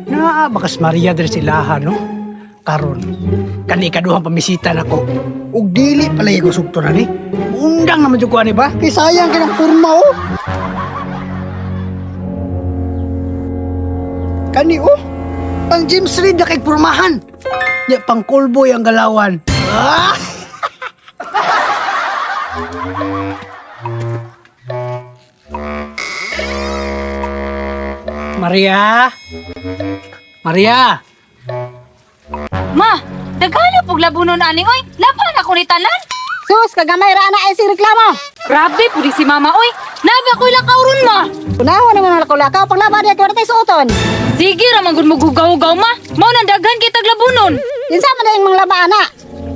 Naa bakas Maria diri silaha no. Karon kani ikaduhang pamisita nako. Ug dili pala ko sugto na ni. Undang naman jud ko ani ba? Kay sayang kay ng kurma oh. Kani oh. Pang James Reid na kay pormahan. Ya pang callboy ang galawan. Ah! Maria! Maria! Ma, daghala pug labunon ani oy. Laban ako ni tanan. Sus, kagamay ra na ay si reklamo. Grabe pud si mama oy. Nabi ako ilang kauron ma. Unaho naman ang lakaw, paglaba diya kay tay suoton. Sige ra man gud mo gugaw-gaw ma. Mao nang daghan kitag labunon. Kinsa man dayang mga laba ana?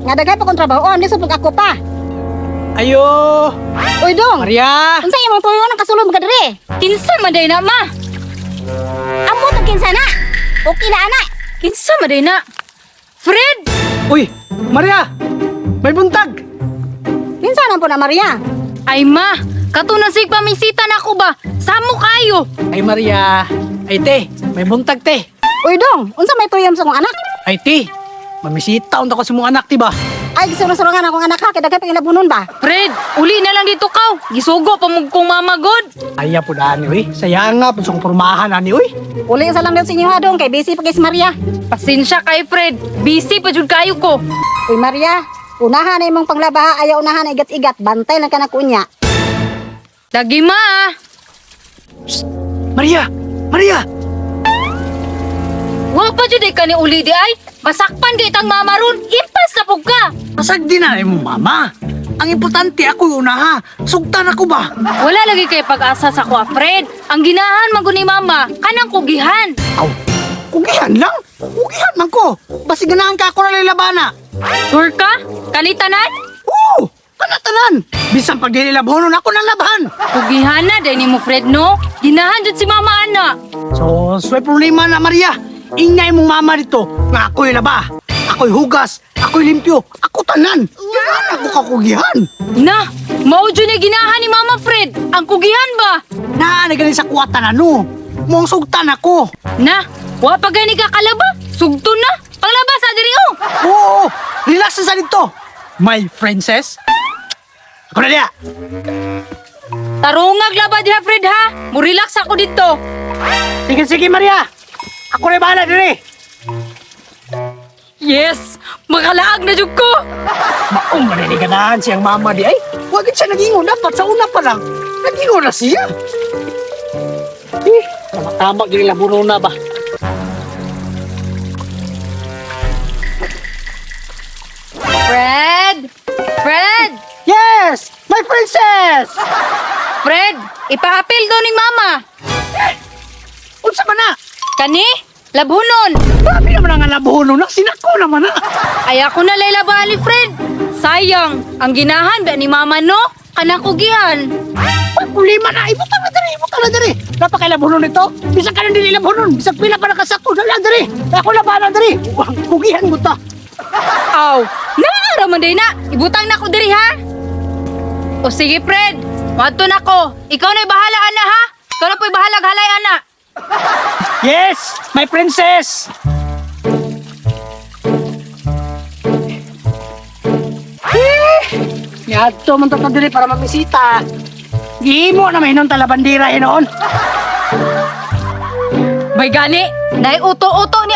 Nga daghay pa kong trabahoon, lisod pag ako pa. Ayo! Uy dong, Maria! unsa imong tuyo nang kasulod mga diri? Kinsa man day na ma? Amot ang kinsa na. Okay na ana. Kinsa man day na? Fred! Uy! Maria! May buntag! Kinsa man po na Maria? Ay ma, kato na sig pamisita nako ba? Samo kayo. Ay Maria! Ay te! May buntag te! Uy dong, unsa may tuyom sa akong anak? Ay te! Mamisita unta ko sa mong anak, ti ba? Ay gisurong-surungan akong anak ha, kay daghay pa labunon ba? Fred, uli na lang dito kaw. Gisugo pa mo kong mama god. Ay po na ani, uy. Sayang nga po sa kong pormahan ani, uy. Uli sa lang daw sa inyo ha dong, kay busy pa kay si Maria. Pasensya kay Fred. Busy pa jud kayo ko. Uy Maria, unahan na imong panglaba ha, ayaw unahan na igat-igat, bantay lang ka na kunya. Lagi ma. Ah. Maria! Maria! Wa pa jud ay kani uli di ay. Masakpan kay tang mama ron. Impas na pug ka. Pasag din na imong mama. Ang importante ako una ha. Sugtan ako ba? Wala lagi kay pag-asa sa kuha, Fred. Ang ginahan man gud ni mama, kanang kugihan. Aw, kugihan lang. Kugihan man ko. Basi ganahan ka ako na lalabana. Sure ka? Kanitanan? Oo! Kanatanan! Bisan pag dili labhonon ako nang labhan. Kugihan na dahil ni mo, Fred, no? Ginahan jud si mama ana. So, may problema na Maria. Ingay mong mama dito nga ako'y laba. Ako'y hugas, ako'y limpyo, ako tanan. Ganahan ako kakugihan. Na, mao jud ni ginahan ni mama Fred. Ang kugihan ba? Naa na galing sa kuha tanan no. Mong sugtan ako. Na, wa pa gani ka kalaba. Sugto na. Panglaba sa diri oh. Oo, relax na sa dito. My princess. Ako na diya. Tarungag laba diha Fred ha. Mo relax ako dito. Sige, sige Maria. Ako na bahala diri. Yes, makalaag na jud ko. Maong maniniganaan siyang mama di ay. Huwag siya nagingon. Dapat sa una pa lang. Nagingon na siya. Eh, tama-tama gini labuno na ba? Fred! Fred! Yes! My princess! Fred, ipaapil daw ni mama. Unsa man na? Kani? Labhunon. Grabe naman ang labuno na. Sinako naman na. Ay ako na lay labahan ni Fred. Sayang, ang ginahan ba ni mama no? Kanang kugihan. Ay, problema na. Ibutang na diri. Ibutang na diri. Napakailabuno nito. Bisan ka nang dili labunon. Bisan pila pa nakasakto. Dala diri. Ako labanan diri. Kugihan mo ta. Aw, naara man day na. Ibutang na ko diri ha. O sige Fred, wadto na ko. Ikaw na'y bahala ana ha. Ikaw na po'y bahala halay ana. Yes! My princess! Eh, Niadto man to diri para mamisita. Gihimo na may inon talabandira hinoon. May gani, nay uto-uto ni